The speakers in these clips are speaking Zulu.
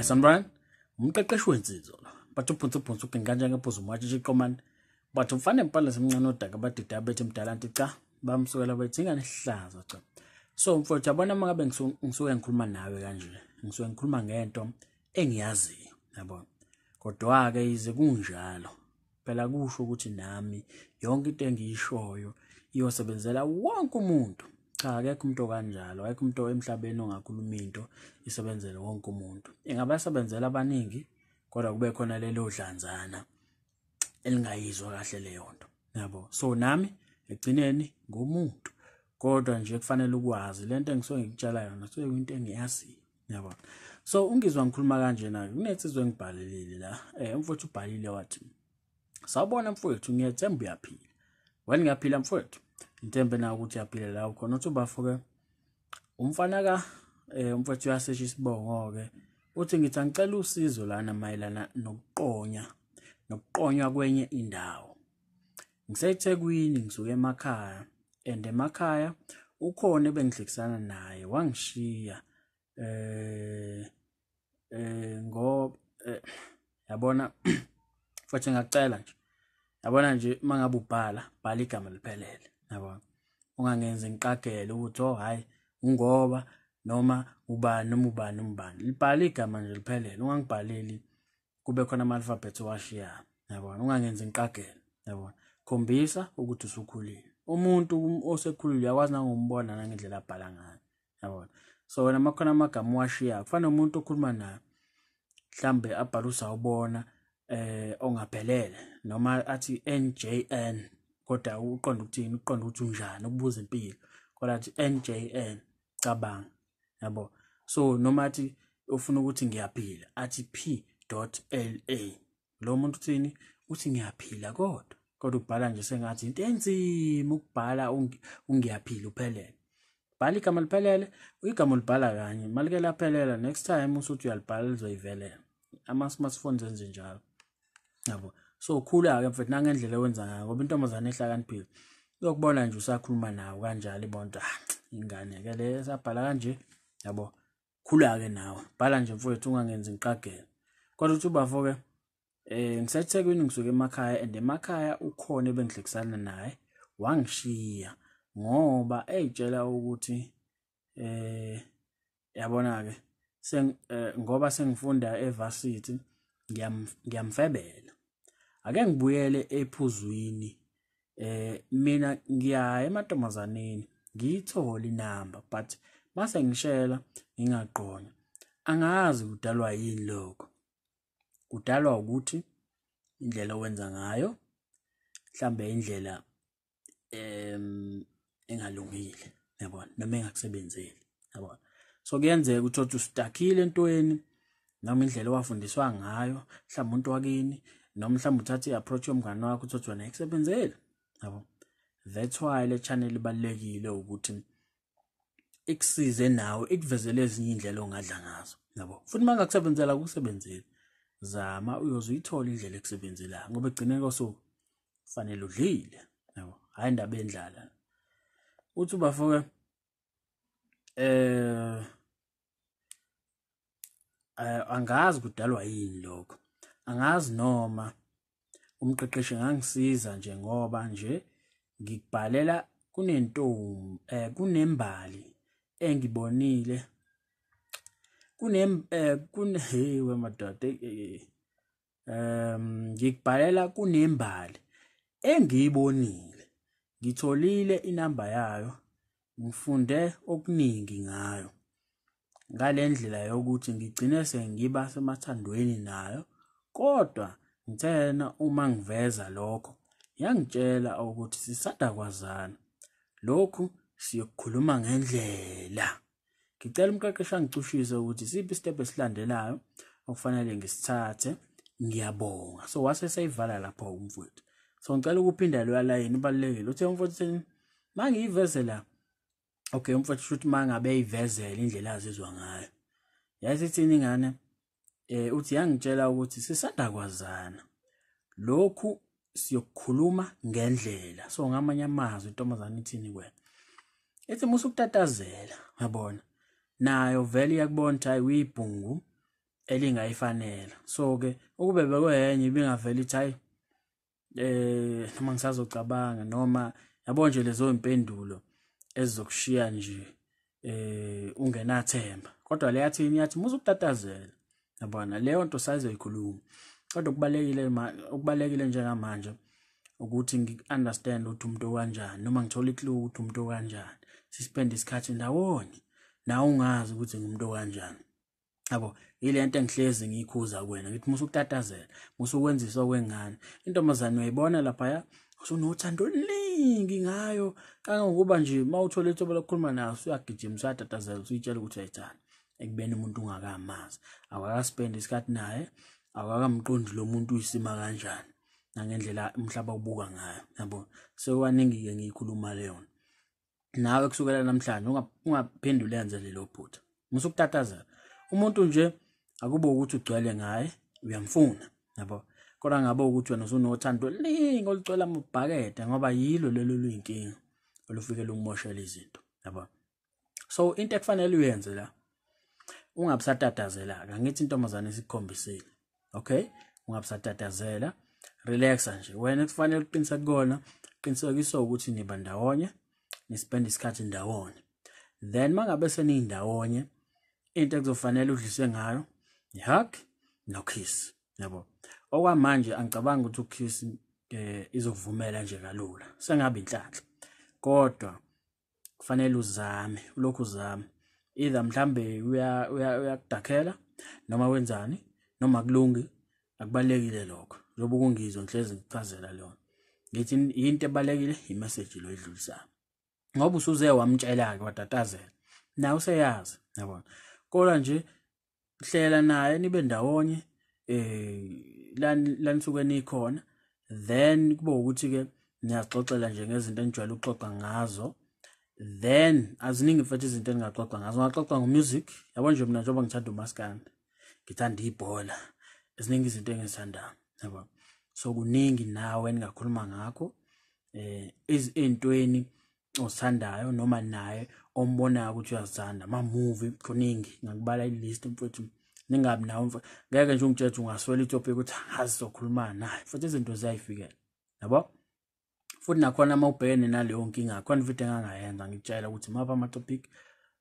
Sanibonani, umqeqeshi wensizwa lo. Bathi ubhunsu ubhunsu uginqa ngephuzu umatshe iqomane. Bathi umfana empala semncane odaka badida bethi mdala nti cha bamsukela bethi ingane ihlaza cha. So mfowethu yabona uma ngabe ngisuke ngikhuluma nawe kanje, ngisuke ngikhuluma ngento engiyaziyo, yabona. Kodwa-ke yize kunjalo, phela kusho ukuthi nami yonke into engiyishoyo iyosebenzela wonke umuntu. Cha, akekho umuntu okanjalo, akekho umuntu emhlabeni ongakhuluma into isebenzele wonke umuntu. Ingabasebenzela abaningi kodwa kube khona lelo dlanzana elingayizwa kahle leyo nto, yabo. So nami ekugcineni ngumuntu, kodwa nje kufanele ukwazi lento engisuke ngikutshela yona kusuke kuyinto engiyaziyo, yabo. So ungizwa ngikhuluma kanjena kunensizwa engibhalelile la, umfowethu ubhalile wathi, sawubona mfowethu, ngiyethemba uyaphila. Wena ngiyaphila mfowethu, ngithembe na ukuthi uyaphila la ukhona. Uthi ubafo-ke umfana ka umfowethu uyasesha isibongo-ke, uthi ngithi angicela usizo lana mayelana nokuqonya nokuqonywa kwenye indawo. NgiseThekwini, ngisuke emakhaya and emakhaya ukhona ebengihlekisana naye wangishiya ngoba yabona futhi ngiyacela nje, yabona nje uma ngabe ubhala bhala igama liphelele, yabona, ungangenzi ngiqagele ukuthi oh hayi ungoba noma ubani noma ubani noma ubani. Libhala igama nje liphelele, ungangibhaleli kube khona ama-alphabet owashiyayo, yabona, ungangenzi ngiqagele, yabona. Khombisa ukuthi usukhulile. Umuntu osekhulile uyakwazi nangokumbona nangendlela abhala ngayo, yabona. So wena makhona amagama owashiyayo, kufana nomuntu okhuluma naye mhlambe abhale usawubona ongaphelele noma athi NJN kodwa uqonda ukuthini, uqonda ukuthi unjani, ukubuza impilo, kodwa athi NJN, cabanga, yabo. So noma athi ufuna ukuthi ngiyaphila athi P.LA, lo muntu uthini, uthi ngiyaphila kodwa ubhala nje sengathi into enzima ukubhala ungiyaphila uphelele. Bhala igama liphelele, igama ulibhala kanye, malike laphelela next time usuthi uyalibhala lizoyivelela. Ama-smartphones enze njalo, yabo. So khula-ke mfethu nangendlela owenza ngayo, ngoba intombazane ehlakaniphile uyokubona nje usakhuluma nawe kanjalo, ibona ukuthi ah ingane-ke le esabhala kanje, yabo. Khula-ke nawe, bhala nje mfowethu ungangenzi ngiqagele. Kodwa uthi ubafo-ke ngiseThekwini, ngisuke emakhaya and emakhaya ukhona ebengihlekisana naye wangishiya ngoba eyitshela ukuthi yabona-ke ngoba sengifunda evarsity ngiyamfebela. Ake ngibuyele ephuzwini, mina ngiyaya emantombazaneni ngiyithole inamba but mase ngishela ngingaqonywa. Angazi kudalwa yini lokho. Kudalwa ukuthi indlela owenza ngayo mhlambe indlela engalungile, yabona, noma engakusebenzeli, yabona. So kuyenzeka ukuthi uthi ustakile entweni noma indlela owafundiswa ngayo mhlawumbe umuntu wakini, noma mhlawumbe uthathe i-approach yomngane wakho uthi wena ayikusebenzeli, yabo. That's why le channel ibalulekile ukuthi ikusize nawe, ikuvezele ezinye indlela ongadla ngazo, yabo. Futhi uma ngakusebenzela akusebenzeli, zama uyoze uyithole indlela ekusebenzelayo, ngoba ekugcineni kosuku kufanele udlile, yabo, hhayi indaba yendlala. Uthi ubafo-ke angazi kudalwa yini lokho, angazi noma umqeqeshi engangisiza nje ngoba nje ngikubhalela kunentombi kunembali engibonile hey we madoda, ngikubhalela kunembali engiyibonile, ngitholile inamba yayo, ngifunde okuningi ngayo ngale ndlela yokuthi ngigcine sengiba semathandweni nayo, kodwa ngithena uma ngiveza lokho yangitshela ukuthi sisanda kwazana, lokhu siyokukhuluma ngendlela. Ngicela umqeqeshi angicushise ukuthi siphi istep esilandelayo okufanele ngisithathe, ngiyabonga. So wase seyivala lapho umfowethu. So ngicela ukuphinda loya line, ubalulekile. Uthe umfowethu mangiyivezela, okay umfowethu shuthi mangabe eyivezela indlela azizwa ngayo. Yayisithini ingane? Uthi yangitshela ukuthi sisanda kwazana, lokhu siyokukhuluma ngendlela. So ngamanye amazwi intombazane ithini kuwena? Ithi musa ukutatazela, yabona, nayo vele iyakubona ukuthi hayi uyibhungu. elingayifanela. So ke ukube bekwenye ibingavela ithi hayi noma ngisazocabanga, noma yabo nje lezo impendulo ezizokushiya nje ungenathemba. Kodwa le yathi yathi musu ukutatazela, yabona leyo nto sayizoyikhuluma. Kodwa okubalekile njengamanje ukuthi ngi-understand ukuthi umuntu kanjani, noma ngithola i-clue ukuthi umuntu kanjani, sispend isikhathi ndawonye nawe ungazi ukuthi ngumuntu kanjani. Yabo ile nto engihlezi ngiyikhuza kuwena, ngithi musu ukutatazela, musu ukwenzisa okwengane. Intombazane uyayibona laphaya usunothando oluningi ngayo, kangangokuba nje uma uthola ithuba lokukhuluma nayo usuyagijima, usuyatatazela, usuyitshela ukuthi uyayithanda, ekubeni umuntu ungakamazi, awukakaspendi isikhathi naye, awukakamqondi lo muntu uyisima kanjani nangendlela umhlaba ubuka ngayo. Yabo sekukaningi-ke ngiyikhuluma leyo. Nawe kusukela namhlanje ungaphinde ulenze lelo phutha, musu ukutatazela umuntu nje. Akube ukuthi ugcwele ngaye uyamfuna, yabo, kodwa ngabe ukuthi wena usunothando oluningi olugcwele amabhakede, ngoba yilo lelo luyinkinga olufike lukumoshela izinto, yabo. So into ekufanele uyenze la, ungabusatatazela. Angithi intombazane isikukhombisile, okay, ungabusatatazela, relaxa nje. Wena kufanele uqiniseke kona, qinisekisa ukuthi niba ndawonye, nispend isikhathi ndawonye. Then mangabe seniyindawonye, into ekuzofanele udlise ngayo i-hug no-kiss, yabo. Okwamanje angicabangi ukuthi ukiss izokuvumela nje kalula, sengabe inhlanhla, kodwa kufanele uzame, ulokhu uzame. Either mhlambe uyakudakhela noma wenzani, noma kulungi, akubalekile lokho. Njengoba ukungizwa ngihlezi ngikuchazela lona, ngithi into ebalekile i-message lo edlulisayo, ngoba usuze wamtshela-ke watatazela, nawe useyazi, yabona. Kodwa nje hlela naye nibe ndawonye la nisuke nikhona, then kube ukuthi-ke niyaxoxela nje ngezinto enijwayele ukuxoxa ngazo. Then aziningi mfethu izinto engingaxoxa ngazo, ungaxoxa ngo-music, yabo nje mina njengoba ngithanda umaskandi, ngithanda ibhola, ziningi izinto engizithandayo, yabo. So kuningi nawe eningakhuluma ngakho ezintweni osithandayo noma naye ombonayo ukuthi uyazithanda, ama-movie, kuningi ngakubala i-list mfethu. Ningabi nawo mfethu, ngeke nje ungitshele ungaswela i-topic ukuthi angazi sokhuluma naye futhi, izinto ziyayifikela, yabo. Futhi nakhona uma ubhekene naleyo nkinga, khona futhi engangayenza ngikutshela ukuthi mapha ama-topic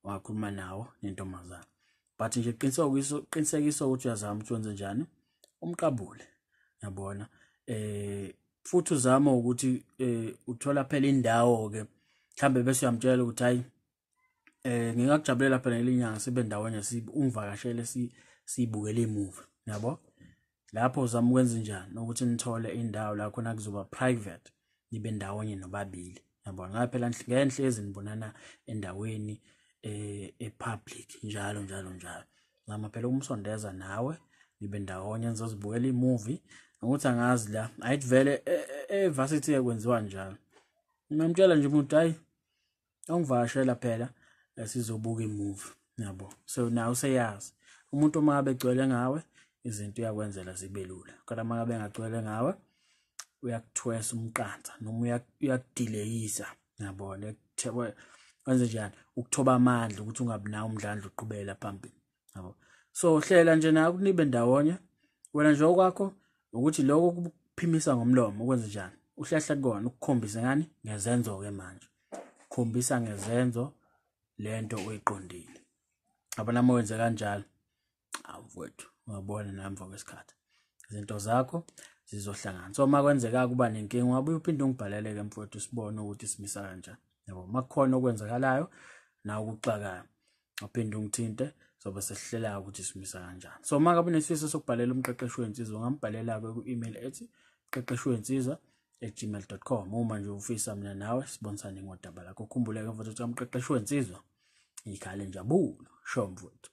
wakhuluma nawo nentombazane, but nje qinisekisa ukuthi uyazama ukuthi wenze njani, umqabule, yabona. Futhi uzama ukuthi uthola phela indawo-ke, mhlambe bese uyamtshela ukuthi hayi ngingakujabulela phela ngelinyanga sibe ndawonye, ungivakashele, siyibukele imuvi, yabo. Lapho uzama ukwenza njani ukuthi nithole indawo la khona kuzoba private, nibe ndawonye nobabili, yabo. Ngabe phela ngenhlezi nibonana endaweni e-public njalo njalo njalo. Zama phela ukumsondeza nawe, nibe ndawonye, nizozibukela imuvi. Ukuthi angazi la ayithi vele e-varsity kwenziwa njalo. Ngiyamtshela nje umuntu hayi ongivakashela phela sizobuka imuvi, yabo. So nawe useyazi umuntu uma ngabe egcwele ngawe izinto uyakwenzela zibe lula, kodwa uma ngabe engagcwele ngawe uyakuthwesa umqansa noma uyakudileyisa, yabona. Kwenze njani ukuthoba amandla ukuthi ungabi nawo umdlandla uqhubekela phambili, yabo. So hlela nje nawe nibe ndawonye. Wena nje okwakho ukuthi lokho kuphimisa ngomlomo ukwenze njani, uhlehle kona ukukhombisa ngani ngezenzo-ke manje, khombisa ngezenzo lento oyiqondile. Yabona uma wenze kanjalo, awu mfowethu, ungabona namva kwesikhathi izinto zakho zizohlangana. So uma kwenzeka kuba nenkinga, ungabuye uphinde ungibhalele-ke mfowethu, sibone ukuthi simisa kanjani, yabo. Uma kukhona okwenzakalayo nawe okuxakayo, uphinde ungithinte, sobe sesihlela ukuthi simisa kanjani. So uma ngabe unesifiso sokubhalela umqeqeshi wensizwa, ungambhalela-ke ku-email ethi mqeqeshiwensizwa@gmail.com. Uma nje ufisa mina nawe sibonisane ngodaba lakho. Ukhumbule-ke mfowethu ukuthi umqeqeshi wensizwa ikhala injabulo. Sho mfowethu.